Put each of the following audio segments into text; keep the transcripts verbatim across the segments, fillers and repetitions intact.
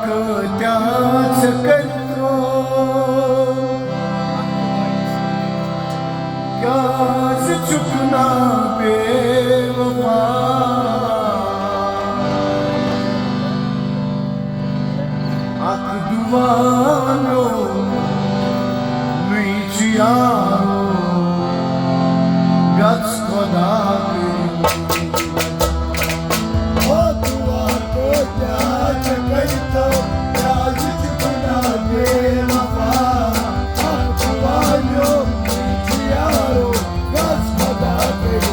کۭتیٛاہ ژےٚ کٔرۍ ترٛوو، کیٛازِ چھُکھ نا بے وفا؟ اکھ دُعا میون نُے چھُ یارو، گژھ خۄدا کٔرِنۍ۔ او دُعا کۭتیٛاہ ژےٚ کٔرۍ تو، کیٛازِ چھُکھ نا بے وفا؟ اکھ دُعا میون نُے چھُ یارو، گژھ خۄدا کٔرِنۍ۔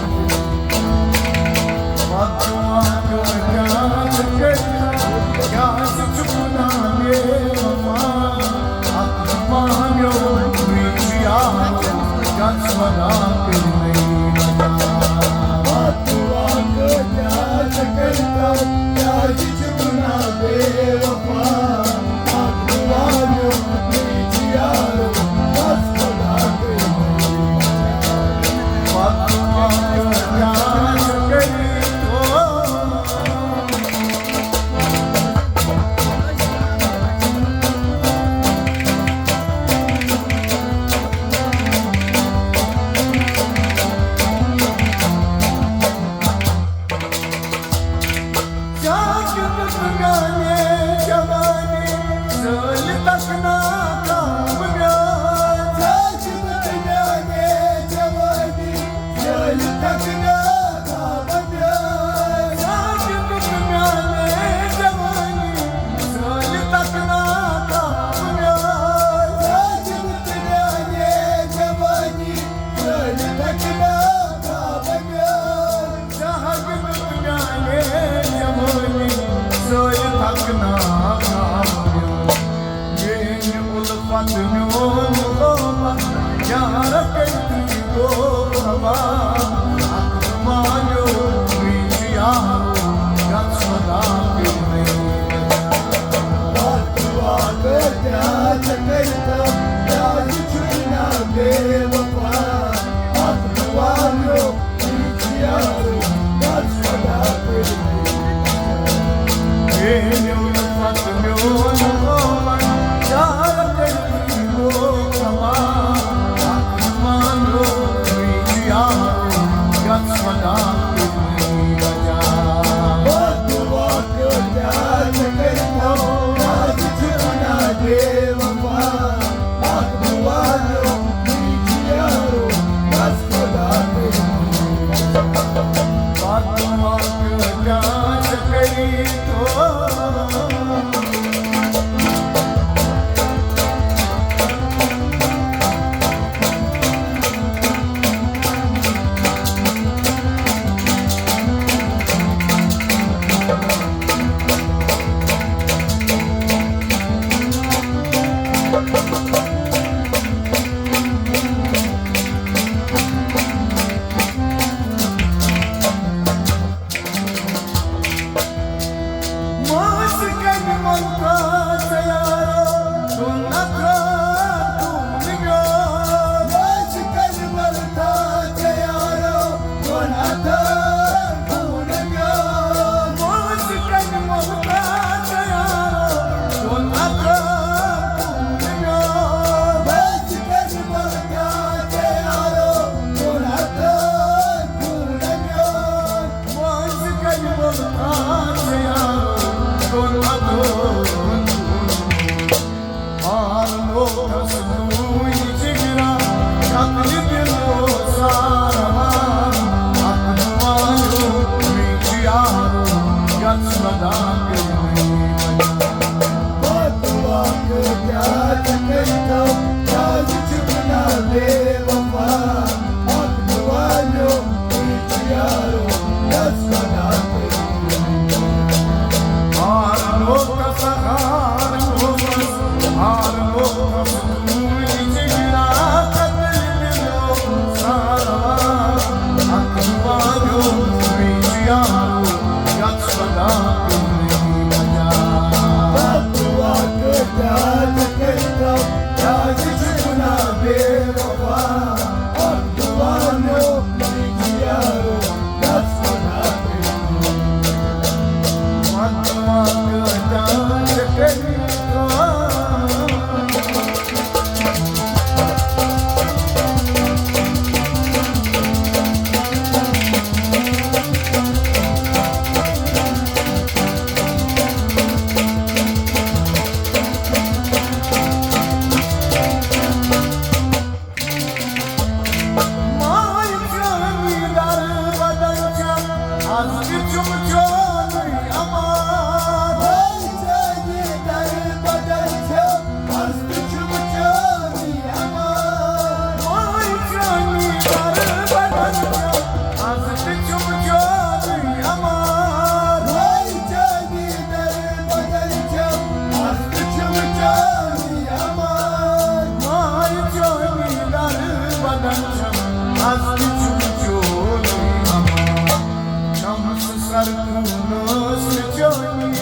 از تہِ چھُم چونُے امان۔ شمس سرکوٗنس تہِ چٲنی،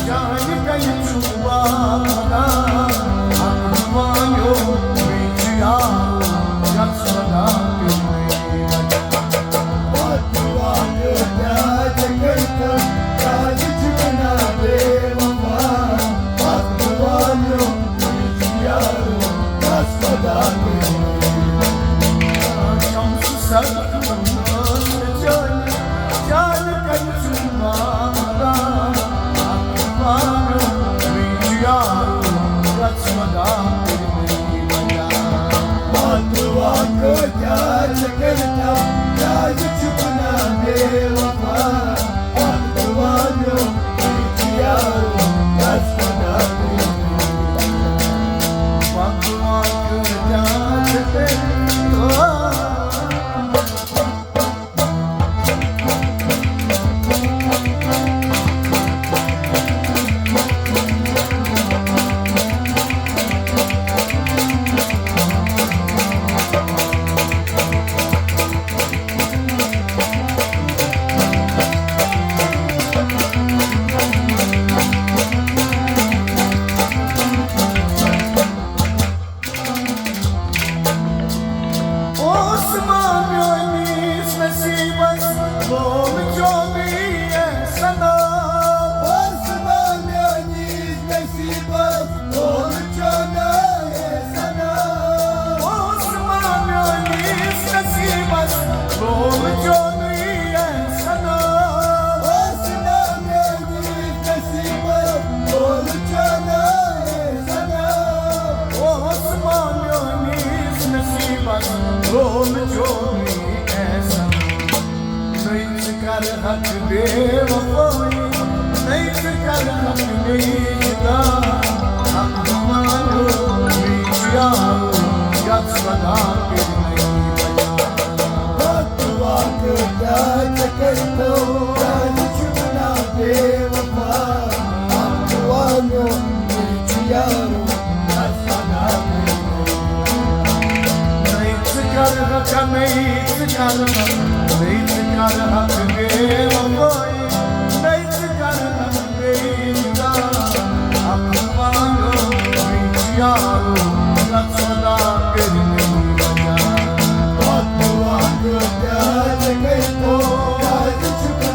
چانہِ کنہِ چھُم وعدٕ۔ حق وانیو بیٚیہِ چھُ یارو، یتھ خدا پیوٚو مےٚ وجہ۔ اوس ما میٲنِس نصیٖبس لومہٕ چوبی احسنا۔ اوس ما میٲنِس نصیٖبس لومہٕ چوبی احسنا۔ اوس ما میٲنِس نصیٖبس لومہٕ چوبی احسنا۔ اوس ما میٲنِس نصیٖبس لومہٕ چوبی احسنا۔ اوس ما میٲنِس نصیٖبس لومہٕ چوبی احسنا۔ نٔے ژٕ کرٕ حق بے وفٲیی، نٔے ژٕ کرٕ حق بے جدا۔ حق مانو بیٚیہِ چھُ یارو، یتھ خدا کٔرۍ نٔے بجا۔ حق وقت کیٛاہ ژےٚ کٔرۍ تو، کیٛازِ چھُکھ نا بے وفا؟ حق وانیو بیٚیہِ چھُ یارو، یتھ خدا کٔرۍ نٔے۔ نٔے ژٕ کرٕ حق، نٔے ژٕ کرٕ حق، نٔے ژٕ کرٕ حق بے وفٲیی، نٔے ژٕ کرٕ حق بے جدا۔ حق وانیو بیٚیہِ چھُ یارو، یتھ خدا کٔرۍ نٔے بجا۔ حق وانیو کیٛاہ ژےٚ کٔرۍ تو، کیٛازِ چھُکھ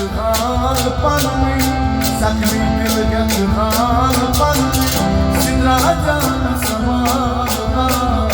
حال پنٕنۍ، زخمی دل ہٮ۪تھ حال پنٕنۍ، سِدرا جان سنبھال حال۔